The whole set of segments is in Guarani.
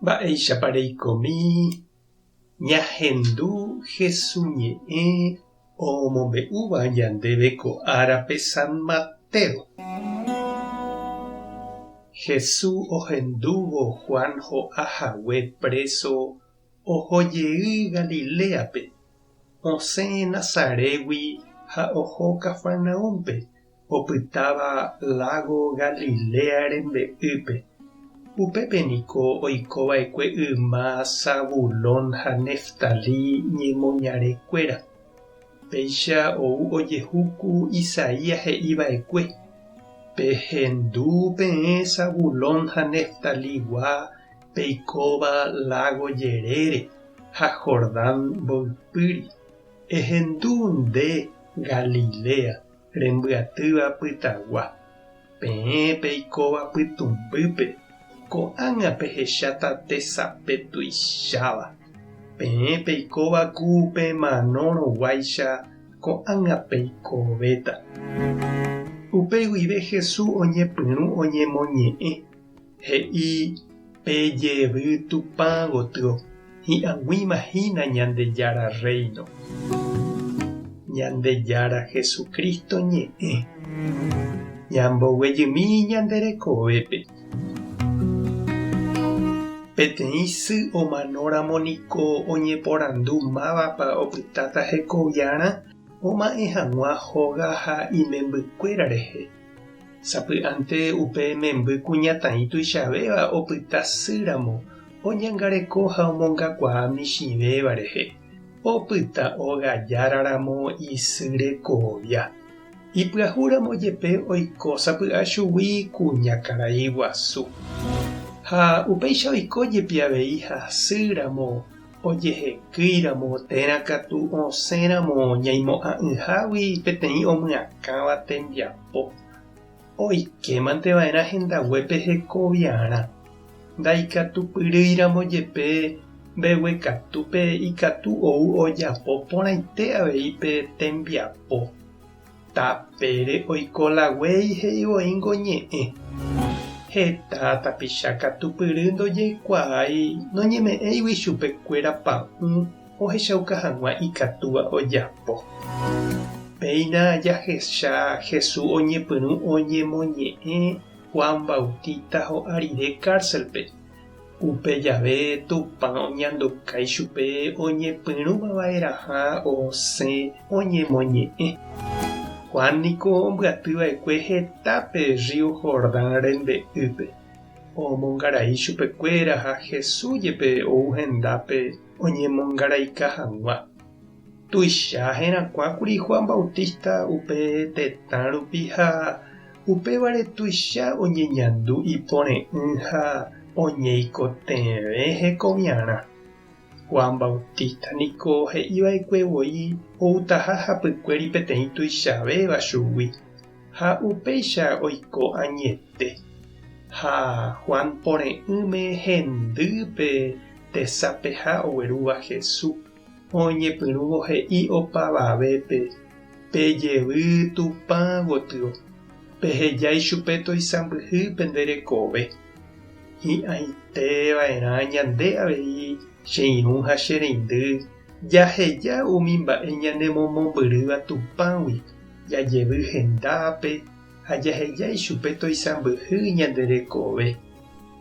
Mba'éichapa reikomi ñahendu Hesu ñe'ẽ omombe'úva ñandéve ko árape San Mateo? Hesu ohendúvo Juan ho'a hague préso oho jey Galiléape, osẽ Nazarégui ha oho Cafarnaúmpe, opytáva lágo Galilea rembe'ýpe. Upépe niko oiko va'ekue yma Zabulón ha Neftalí ñemoñare kuéra. Péicha ou ojehu ku Isaías he'i va'ekue, Pehendu peẽ Zabulón ha Neftalí gua peikóva lágo jerére ha Jordán mboypýri. Ehendu nde, Galilea, rembyatýva pytagua, peẽ peikóva pytũmbýpe, ko'ág̃a pehecháta tesape tuicháva. Peẽ peikóva ku pemanórõguáicha ko'ág̃a peikovéta. Upe guive Jesús oñepyrũ oñemoñe'ẽ, he'i, Pejevy Tupã gotyo, hi'ag̃uíma hína Ñandejára Rréino. Ñandejára Jesucristo ñe'ẽ. Ñamboguejymi ñande rekovépe. Peteĩ sy omanóramo niko oñeporandu mávapa opytáta hekoviarã oma'ẽ hag̃ua hóga ha imembykuéra rehe. Sapy'ánte upe memby kuñataĩ tuichavéva opyta sýramo oñangareko ha omongakuaa michĩvéva rehe, opyta óga járaramo isy rekovia. Ipyahúramo jepe oiko sapy'a chugui kuñakarai guasu. Ha upéicha oiko jepi avei hasýramo Ojehekýiramo térã katu osẽramo ñaimo'ã'ỹhágui peteĩ omyakãva tembiapo, oikémante va'erã hendaguépe hekoviarã. Ndaikatupyrýiramo jepe mbeguekatúpe ikatu ou ojapo porãite avei pe tembiapo. Tapére oiko la guéi he'i voíngo ñe'ẽ. Heta tapicha katupyry ndojeikuaái noñeme'ẽigui chupe kuéra pa'ũ ohechauka hag̃ua ikatúva ojapo. Péina jahecha Jesús oñepyrũ oñemoñe'ẽ Juan Bautista ho'a rire cárcelpe. Upe jave Tupã oñanduka ichupe oñepyrũma va'erãha osẽ oñemoñe'ẽ. Juan niko ombyaty va'ekue hetápe rrío Jordán rembe'ýpe. Omongarai chupekuéra ha Jesús jepe ou hendápe oñemongaraika hag̃ua. Tuicha herakuãkuri Juan Bautista upe tetã rupi ha Upévare tuicha oñeñandu ipore'ỹ ha oñeikotevẽ hekoviarã. Juan Bautista niko he'iva'ekue voi outaha hapykuéri peteĩ tuichavéva chugui, ha upéicha oiko añete. Ha Juan pore'ỹme hendy pe tesapeha oguerúva Jesús, oñepyrũvo he'i opavavépe, Pejevy Tupã gotyo, peheja ichupe toisãmbyhy pende rekove. Hi'ãite va'erã ñande avei che irũ ha che reindy, jaheja umi mba'e ñanemomombyrýva Tupãgui, jajevy hendápe ha jaheja ichupe toisãmbyhy ñande rekove.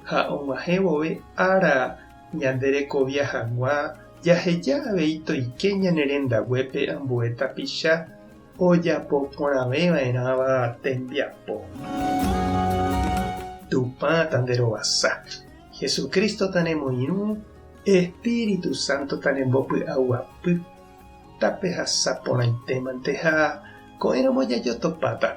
Ha og̃uahẽ vove ára ñande rekovia hag̃ua Jaheja avei toike ñane rendaguépe ambue tapicha ojapo porãveva'erãva tembiapo. Tupã tanderovasa, Jesucristo tanemoirũ, Espíritu Santo tanembopy'aguapy, tapehasa porãitémante ha ko'ẽramo jajotopáta.